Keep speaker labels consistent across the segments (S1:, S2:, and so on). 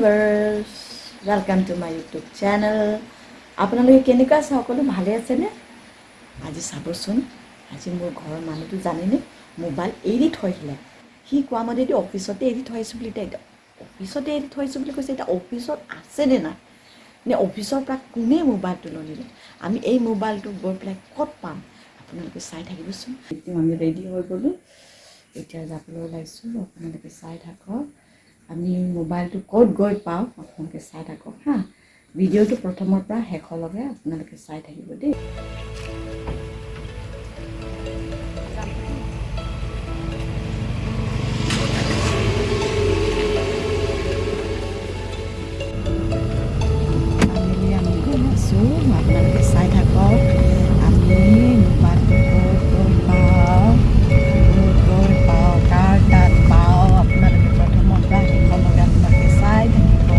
S1: Viewers, welcome to my YouTube channel. আপোনালোকে কেনেকুৱা আছে? সকলো ভালে আছেনে? আজি চাবচোন, আজি মোৰ ঘৰৰ মানুহটো জানেনে মোবাইল এৰি থৈ আহিলে। সি কোৱা মতেদি অফিচতে এৰি থৈ আহিছোঁ বুলি। এতিয়া অফিচতে এৰি থৈছোঁ বুলি কৈছে। এতিয়া অফিচত আছেনে নাই নে অফিচৰ পৰা কোনে মোবাইলটো লৈ নিলে, আমি এই মোবাইলটো গৈ পেলাই ক'ত পাম, আপোনালোকে চাই থাকিবচোন। এতিয়া আমি ৰেডি হৈ গ'লোঁ, এতিয়া যাবলৈ ওলাইছোঁ। আপোনালোকে চাই থাকক, আমি মোবাইলটো ক'ত গৈ পাওঁ আপোনালোকে চাই থাকক। হা, ভিডিঅ'টো প্ৰথমৰ পৰা শেষলৈকে আপোনালোকে চাই থাকিব দেই। ফাইনেলি আমি গৈ আছোঁ, আপোনালোকে চাই থাকক আমি মোবাইলটো ক'ত গৈ পাওঁ, ক'ত গৈ পাওঁ, কাৰ তাত পাওঁ। আপোনালোকে প্ৰথমৰ পৰা শেষলৈকে আপোনালোকে চাই থাকিব।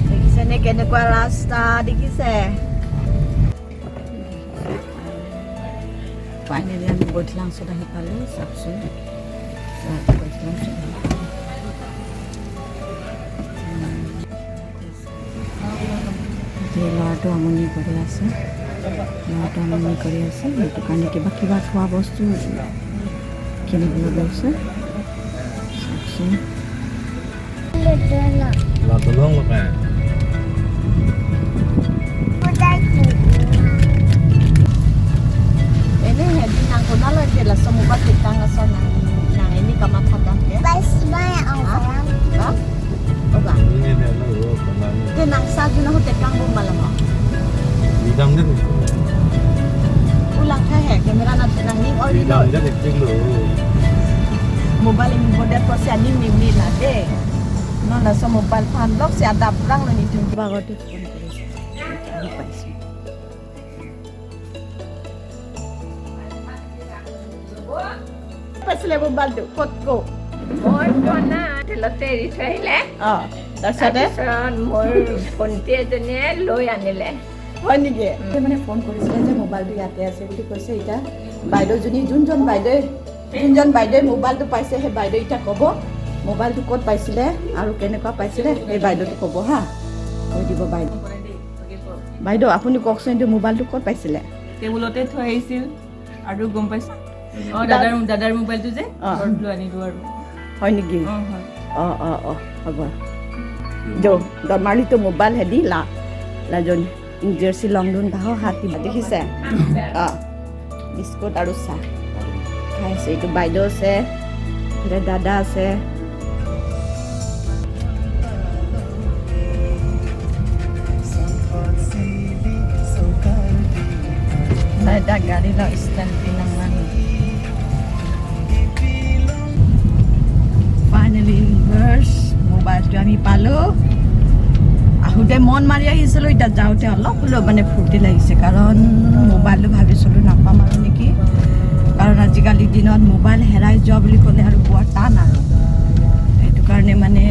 S1: দেখিছেনে কেনেকুৱা ৰাস্তা দেখিছে? ফাইনেলি আমি বৈঠলাংছত আহি পালোঁ। চাওকচোন, বৈঠলাংছত আহি পালোঁ। এতিয়া ল'ৰাটো আমনি কৰি আছে, ল'ৰাটো আমনি কৰি আছে, সেইটো কাৰণে কিবা কিবা খোৱা বস্তু কিনিবলৈ গৈছে। চাওকচোন।
S2: Là tolong lo kan.
S1: Ini nang kunalo de la somo ba tikang so nang nang ini kamathadam ke ha oba.
S2: Ini dia lo kemana?
S1: Te nang sa juna ho tekang bo malama.
S2: Di dalam dia.
S1: Ulang kha he camera na nang ni
S2: Di
S1: ori
S2: dalam dia kecil lo.
S1: Mobile ni border ko se ani mi mi la de no la so mobile phone lok se ada prang lo ni tu bagate phone কৰিছে, আহি পাইছো। পাইছিলে মোবাইলটো ক'ত ক?
S3: মই পোৱা নাই, হোটেলতে এৰি থৈ আহিলে।
S1: অঁ, তাৰপিছতে?
S3: তাৰপিছত মোৰ ভণ্টি এজনীয়ে লৈ আনিলে।
S1: হয় নেকি? মানে ফোন কৰিছিলে যে মোবাইলটো ইয়াতে আছে বুলি কৈছে। এতিয়া বাইদেউজনী, যোনজন বাইদেৱে মোবাইলটো পাইছে, সেই বাইদেউ এতিয়া ক'ব মোবাইলটো ক'ত পাইছিলে আৰু কেনেকুৱা পাইছিলে। সেই বাইদেউটো ক'ব। হা, কৈ দিব বাইদেউ। বাইদেউ, আপুনি কওকচোন, এইটো মোবাইলটো ক'ত পাইছিলে?
S4: টেবুলতে থৈ আহিছিল আৰু গম পাইছোঁ। অঁ, দাদাৰ মোবাইলটো যে ঘৰত লৈ আনিলোঁ আৰু।
S1: হয় নেকি?
S4: অঁ, হয়।
S1: অঁ অঁ অঁ, হ'ব। দৰমালিটো মোবাইল হেদি লা লাজন জাৰ্চি লংডুন দাহ হাতী দেখিছে। অঁ, বিস্কুট আৰু চাহ খাই আছে। এইটো বাইদেউ আছে, এইফালে দাদা আছে। দাদা গাড়ী ল ষ্টেণ্ড পিনাং। ফাইনেলি ভিউৱাৰ্ছ, মোবাইলটো আমি পালোঁ। আহোঁতে মন মাৰি আহিছিলোঁ, এতিয়া যাওঁতে অলপ হ'লেও মানে ফূৰ্তি লাগিছে, কাৰণ মোবাইলটো ভাবিছিলোঁ নাপাম আৰু নেকি, কাৰণ আজিকালিৰ দিনত মোবাইল হেৰাই যোৱা বুলি ক'লে আৰু বৰ টান আৰু। সেইটো কাৰণে মানে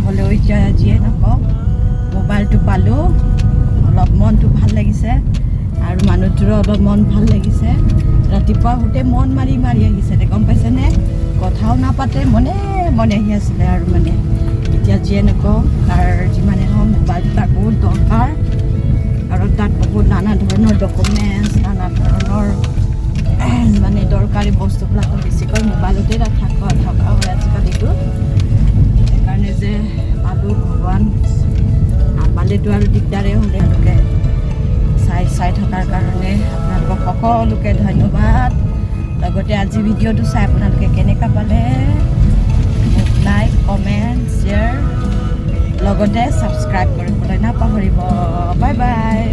S1: হ'লেও এতিয়া যিয়ে নকওক, মোবাইলটো পালোঁ, অলপ মনটো ভাল লাগিছে আৰু মানুহটোৰো অলপ মন ভাল লাগিছে। ৰাতিপুৱা গোটেই মন মাৰি মাৰি আহিছিলে, গম পাইছেনে? কথাও নাপাতে, মনে মনে আহি আছিলে। আৰু মানে এতিয়া যিয়ে নকওঁ, তাৰ যিমানে হওক মোবাইলটো তাক বহুত দৰকাৰ, কাৰণ তাত বহুত নানা ধৰণৰ ডকুমেণ্টছ, নানা ধৰণৰ মানে দৰকাৰী বস্তুবিলাকো বেছিকৈ মোবাইলতে থকা হয় আজিকালিতো। সেইকাৰণে যে পালোঁ ভগৱান, নাপালেতো আৰু দিগদাৰেই হ'লে। তেওঁলোকে চাই চাই থকাৰ কাৰণে আপোনালোকক সকলোকে ধন্যবাদ। লগতে আজি ভিডিঅ'টো চাই আপোনালোকে কেনেকুৱা পালে, মোক লাইক, কমেণ্ট, শ্বেয়াৰ, লগতে ছাবস্ক্ৰাইব কৰিবলৈ নাপাহৰিব। Bye bye.